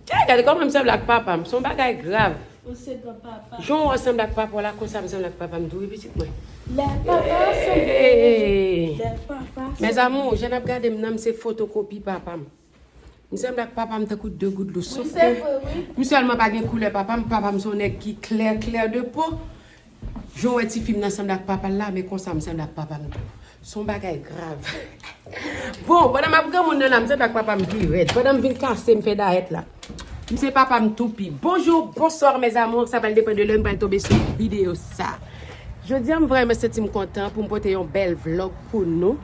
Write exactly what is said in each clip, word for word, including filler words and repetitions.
Chè, gade kòman m sanble ak papa m. Se yon bagay grav. Ou se granpapa. Jan w sanble ak papa w la, konsa m sanble ak papa m tou, wi, pitit mwen. Lè papa sanble. Hey. Lè papa sanble. Mes amours, jan n ap gade m nan, m se fotokopi papa m. M sanble ak papa m tankou de gout dlo. Wi, se vre, wi. M sèlman pa gen koulè papa m. Papa m se yon nèg ki klè, klè de po. Jan w wè tifi m nan sanble ak papa l la, men konsa m sanble ak papa m tou. Se yon bagay grav. Bon, pandan m ap granmoun nan la, m sanble ak papa m pi rèd. Pandan m vin kase, m fè dayèt la. M se papa m toupi. Bonjou, bonswa, mes amours. Sa pral depann de lè m pral tonbe sou videyo sa. Jodi a, m vrèman santi m kontan pou m pote yon bèl vlog pou nou.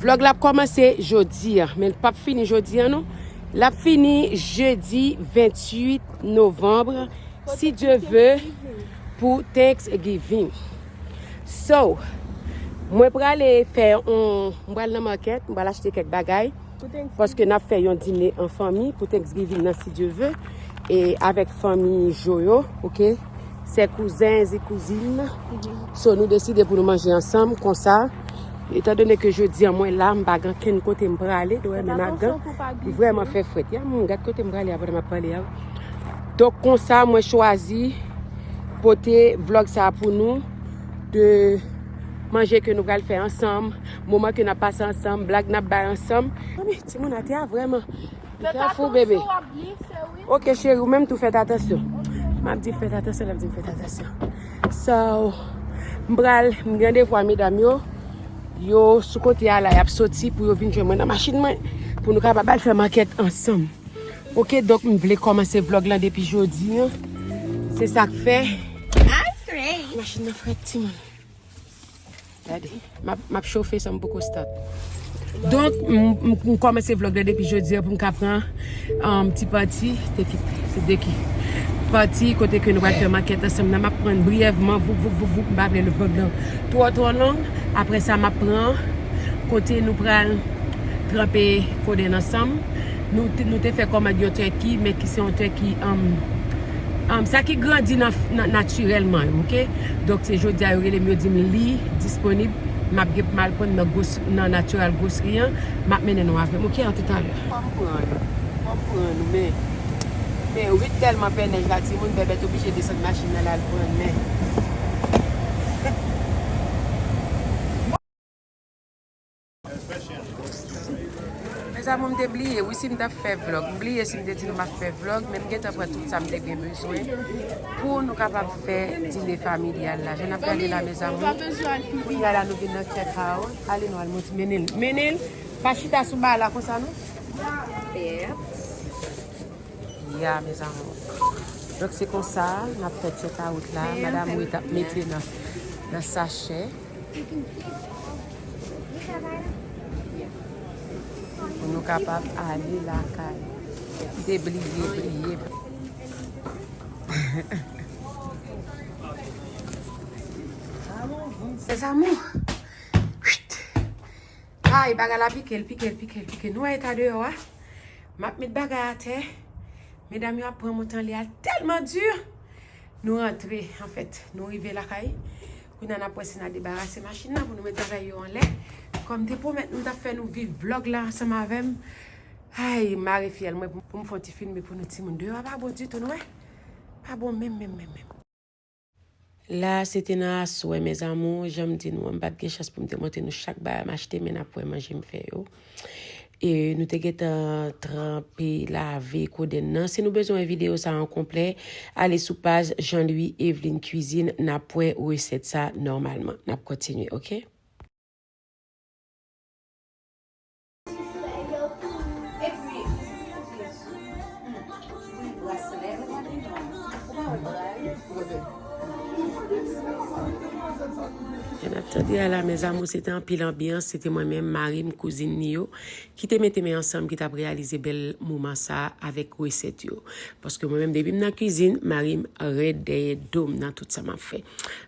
Vlog la ap kòmanse jodi a, men l p ap fini jodi a, non. L ap fini jedi venntuit novanm, si Dye ve, pou Thanksgiving. So, mwen prale fè yon, mwen pral nan makèt, mwen pral achte kèk bagay, paske n ap fè yon dine an fanmi pou Thanksgiving nan, si Dye ve, e avèk fanmi Jo yo, oke? Sè kouzen, zi kouzin. So, nou deside pou nou manje ansanm, konsa. Etandone ke jodi a mwen la, m pa gen kenn kote m prale, dwe men madan, li vrèman fè frèt. Ya, moun, gad kote m prale a, pandan m ap pale a. Donk, konsa, mwen chwazi pote vlog sa pou nou, de manje ke nou pral fè ansanm, moman ke n ap pase ansanm, blag n ap bay ansanm. Mami, timoun atè a vrèman. Fè atansyon'w ap glise, wi. Ok, cheri, ou menm tou fè atansyon. M ap di fè atansyon, l ap di m fè atansyon. So, m pral, m gen randevou a medam yo. Yo sou kote a la, y ap soti pou yo vin jwenn mwen nan machin mwen, pou nou kapab al fè makèt ansanm. Ok, donk m vle kòmanse vlog lan depi jodi a. Se sa k fè. Machin nan frèt, timoun. Gade, m ap, m ap chofe san m poko start. Donk, m, m, m kòmanse vlog la depi jodi a pou m ka pran, um, ti pati, te ki, se de ki, pati kote ke nou pral fè makèt ansanm nan. M ap pran briyèvman, voup, voup, voup, voup, m pa vle vlog lan twò, twò long. Apre sa, m ap pran kote nou pral tranpe kodenn ansanm. Nou, te- nou te fè kòmand yon tèki, men ki se yon tèki, um, um, sa ki grandi nan, nan, natirèlman, oke? Donk, se jodi a yo rele m, yo di m li disponib, m ap gen pou m al pran nan gros-, nan Natural Grocery an, m ap mennen nou avè m, oke? A toutalè. Fò m pran nou, fò m pran nou, men, men Ruth tèlman pè nèj la, timoun, Bèbèt oblije desann machin nan, l al pran, men. Mes amours, m te bliye, wi, si m t ap fè vlog. M bliye si m te di nou m ap fè vlog, men m gentan pran tout sa m te gen bezwen pou nou kapab fè dine familyal la. Jan n ap gade la, mes amours, kounye a la, nou vin nan check out. Ale, nou al monte, mennen l. Mennen l. Pa chita sou ba la konsa, non. Ya, mes amours. Donk, se konsa, n ap fè check out la. Madam Ruth ap mete nan, nan sachè. Pou nou kapab ale lakay. Kite bliye, bliye. Mes amours. Ay, bagay la pike l, pike l, pike l, pike l. Nou wè eta deyò a? M ap met bagay atè. Medam yo ap pran montan li a tèlman di. Nou rantre, anfèt, nou rive lakay. Kounye a n ap wè si n a debarase machin nan pou nou met bagay yo anlè. Kòm te pwomèt nou t ap fè nou viv vlog la ansanm avè m. Ay, mare fyèl mwen pou, pou m fè yon ti filme pou nou timoun. Deyò a pa bon ditou, nou wè? Pa bon menm, menm, menm, menm. La, se te nan aswè, mes amours. Jan m di nou an, m pa t gen chans pou m te montre nou chak bagay m achte, men n ap wè manje m fè yo. E nou te gentan tranpe, lave kodenn nan. Si nou bezwen wè videyo sa an konplè, ale sou paj Jean Louis Eveline Cuisine, n ap wè resèt sa nòmalman. N ap kontinye, oke? Jan n ap tande a la, mes amours, se te anpil anbyans, se te mwen menm, mari m, kouzin li yo, ki te mete men ansanm, ki t ap reyalize bèl moman sa a avèk resèt yo. Paske mwen menm, depi m nan kizin, mari m rèd dèyè do m nan tout sa m ap fè.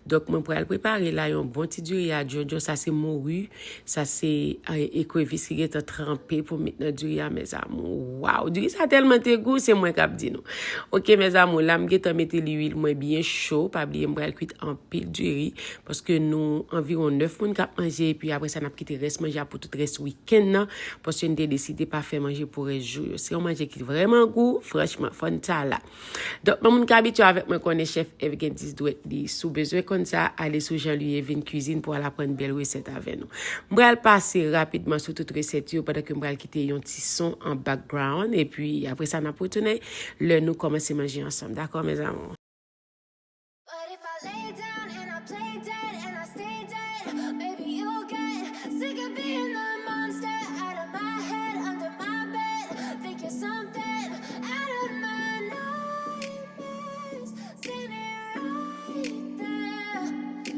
Donk, mwen pral prepare la yon bon ti diri a djondjon. Sa se mori, sa se, eh, ekrevis ki gentan tranpe pou m met nan diri a, mes amours. Waw, diri sa tèlman te gou, se mwen k ap di nou. Oke, mes amours, la m gentan mete liwil mwen byen cho. Pa bliye, m pral kwit anpil diri, paske nou anvi Yon nèf moun k ap manje, epi apre sa, n ap kite rès manje a pou tout rès wikenn nan, paske n te deside pa fè manje pou rès jou yo. Se yon manje ki vrèman gou, franchman, fò n ta la. Donk, nan moun k abitye avèk mwen konnen chèf Èv gen dis dwèt li. Si w bezwen konn sa, ale sou Jean Louis Evin Cuisine pou w al aprann bèl resèt avè nou. M pral pase rapidman sou tout resèt yo pandan ke m pral kite yon ti son an background. Epi apre sa, n ap retounen lè nou kòmanse manje ansanm. Dakò, mes amours? But if I lay down and I play dead and I stay dead, baby, you'll get sick of being the monster out of my head, under my bed. Think you're something out of my nightmares, standing right there.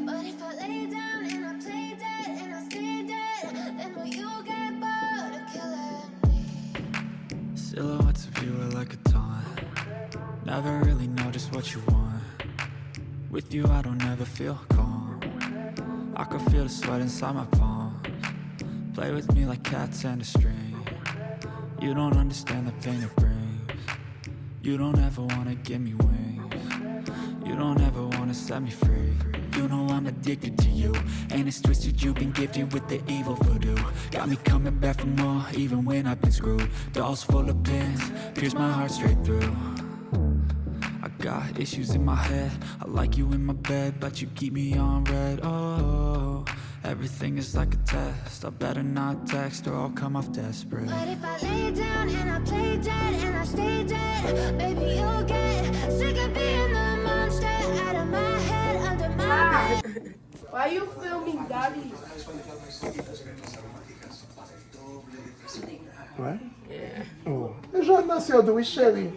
But if I lay down and I play dead and I stay dead, then will you get bored of killing me? Silhouettes of you are like a taunt. Never really know just what you want. With you, I don't ever feel calm. I can feel the sweat inside my palms. Play with me like cats and a string. You don't understand the pain it brings. You don't ever wanna give me wings. You don't ever wanna set me free. You know I'm addicted to you, and it's twisted. You've been gifted with the evil voodoo. Got me coming back for more, even when I've been screwed. Dolls full of pins, pierce my heart straight through. I got issues in my head. I like you in my bed, but you keep me on red. Oh, everything is like a test. I better not text or I'll come off desperate. But if I lay down and I play dead and I stay dead, baby, you'll get sick of being the monster out of my head, under my bed. Why you filming daddy? Wè? Oh. E jòn nan sè w tou, wi, cheri.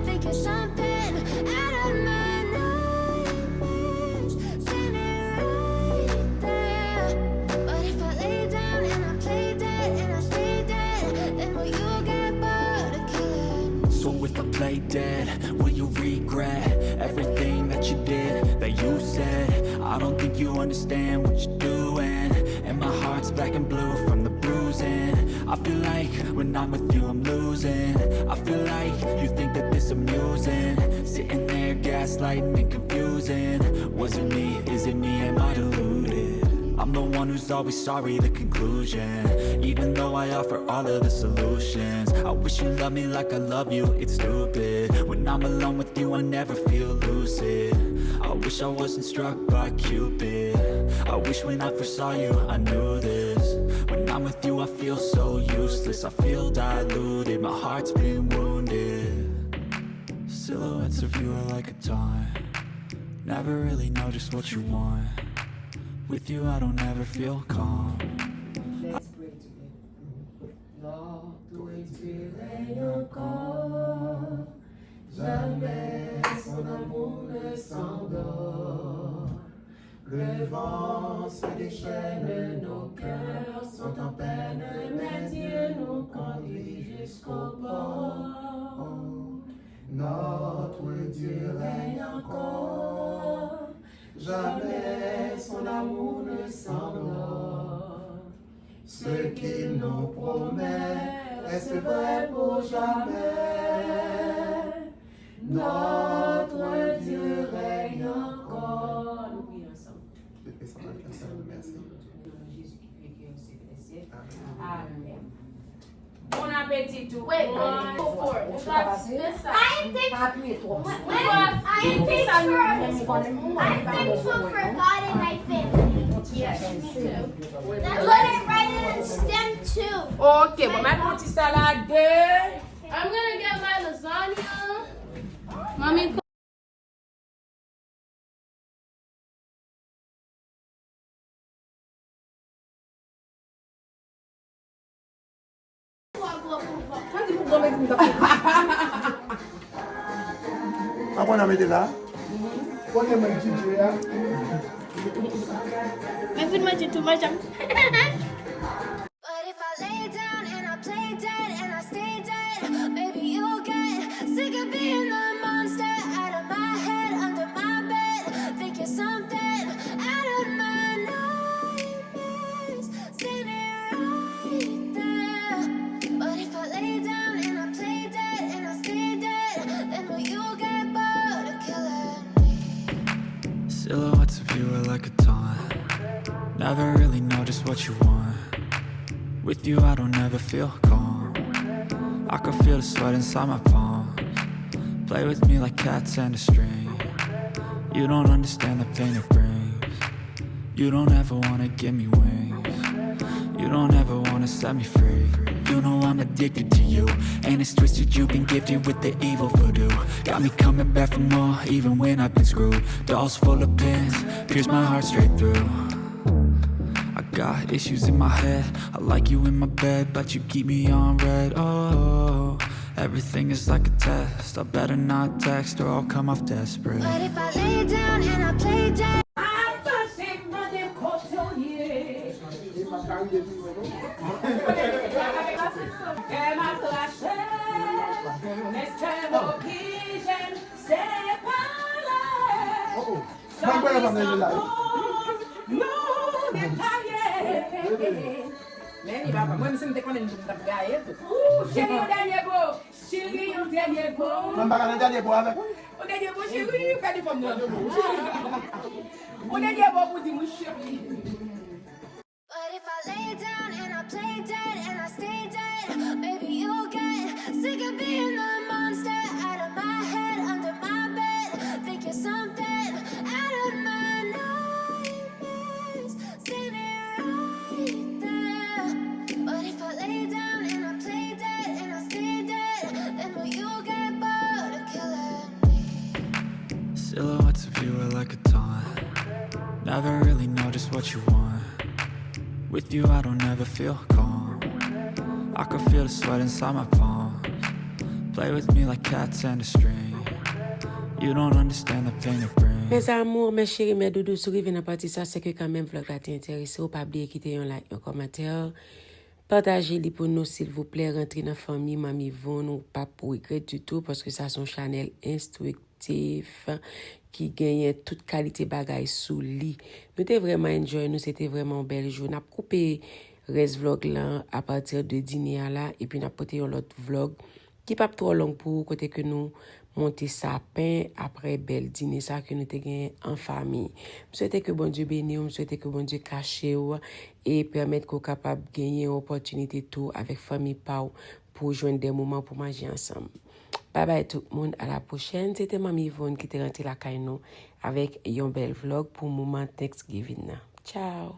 Think you're something out of my nightmares, standing right there. But if I lay down and I play dead and I stay dead, then will you get bored of killing me? So if I play dead, will you regret everything that you did, that you said? I don't think you understand what you're doing. And my heart's black and blue from the bruising. I feel like when I'm with you, I'm losing. I feel like you think that this amusing. Sitting there gaslighting and confusing. Was it me? Is it me? Am I deluded? I'm the one who's always sorry, the conclusion. Even though I offer all of the solutions, I wish you loved me like I love you, it's stupid. When I'm alone with you, I never feel lucid. I wish I wasn't struck by Cupid. I wish when I first saw you, I knew this. When I'm with you, I feel so useless. I feel diluted, my heart's been wounded. Silhouettes of you are like a taunt. Never really know just what you want. With you, I don't ever feel calm. Let's pray together. Notre Dieu règne encore. Jamais son amour ne s'endort. Le vent se déchaîne, nos cœurs sont en peine, mais Dieu nous conduit jusqu'au port. Notre Dieu règne encore, jamais son amour ne s'endort. Ce qu'il nous promet reste vrai pour jamais. Notre Dieu règne encore. Nou priye ansanm. Pèp sa, pèp sa, mèsi. Nan non Jezi ki viv, ki règne syèk dè syèk. Amen. Amen. Bon apeti tout moun. Wait, wait, wait. I am thankful. Wait, wait, I am thankful. I am thankful for God and my family. Yes, me too. That's why I write it in stem too. Ok, bon, mwen pran ti salade. I'm gonna get my lasagna. Mommy, Apre n a mete la. Kote mwen J J a? Men fin manje tou, manje. But if I lay down and I play dead and I stay dead, baby, you'll get sick of being the monster out of my head, under my bed. Think you're something out of my nightmares, standing right there. But if I lay Never really know just what you want. With you, I don't ever feel calm. I can feel the sweat inside my palms. Play with me like cats and a string. You don't understand the pain it brings. You don't ever wanna give me wings. You don't ever wanna set me free. You know I'm addicted to you. And it's twisted, you've been gifted with the evil voodoo. Got me coming back for more, even when I've been screwed. Dolls full of pins, pierce my heart straight through. I got issues in my head. I like you in my bed, but you keep me on red. Oh, everything is like a test. I better not text or I'll come off desperate. But if I lay down and I play dead. Avanse m mande m kote w ye. Kè m ap rache. Èske m oblije m separe? San wi, san non, nou detaye. Men li papa, mwen menm si m te konnen m t ap gaye tou. Ou cheri, yon dènye bo. Cheri, yon dènye bo. Mwen pa ka nan dènye bo avèk ou. Yon dènye bo, cheri, ou pèdi fanm nan. Yon dènye bo pou di m, wi, cheri. But if I lay down and I play dead and I stay dead, baby, you'll get sick of being the monster out of my head, under my bed. Think you're something out of my nightmares, standing right there. But if I lay down and I play dead and I stay dead, then will you get bored of killing me? Silhouettes of you are like a taunt. Never really know just what you want. With you, I don't ever feel calm. I can feel the sweat inside my palms. Play with me like cats and a string. You don't understand the pain it brings. Mes amours, mes chéris, mes doudous, si w rive nan pati sa, se ke kanmenm vlog la te enterese w. Pa bliye kite yon like, yon kòmantè. Pataje li pou nou, silvouplè. Rantre nan fanmi Manmi Yvonne, ou p ap regrèt ditou, paske sa se yon chanèl enstriktif ki genyen tout kalite bagay sou li. Nou te vrèman enjoy, nou, se te vrèman yon bèl jou. N ap koupe rès vlog lan apati de dine a la, epi n ap pote yon lòt vlog ki p ap twò long pou ou, kote ke nou monte sapen apre bèl dine sa ke nou te genyen an fanmi. M swete ke Bondye beni w, m swete ke Bondye kache w e pèmèt ke w kapab genyen yon opòtinite tou avèk fanmi pa w pou jwenn de moman pou manje ansanm. Babay tout moun, a la pwochèn. Se te Manmi Yvonne ki te rantre lakay nou avèk yon bèl vlog pou moman Thanksgiving nan. Tchao!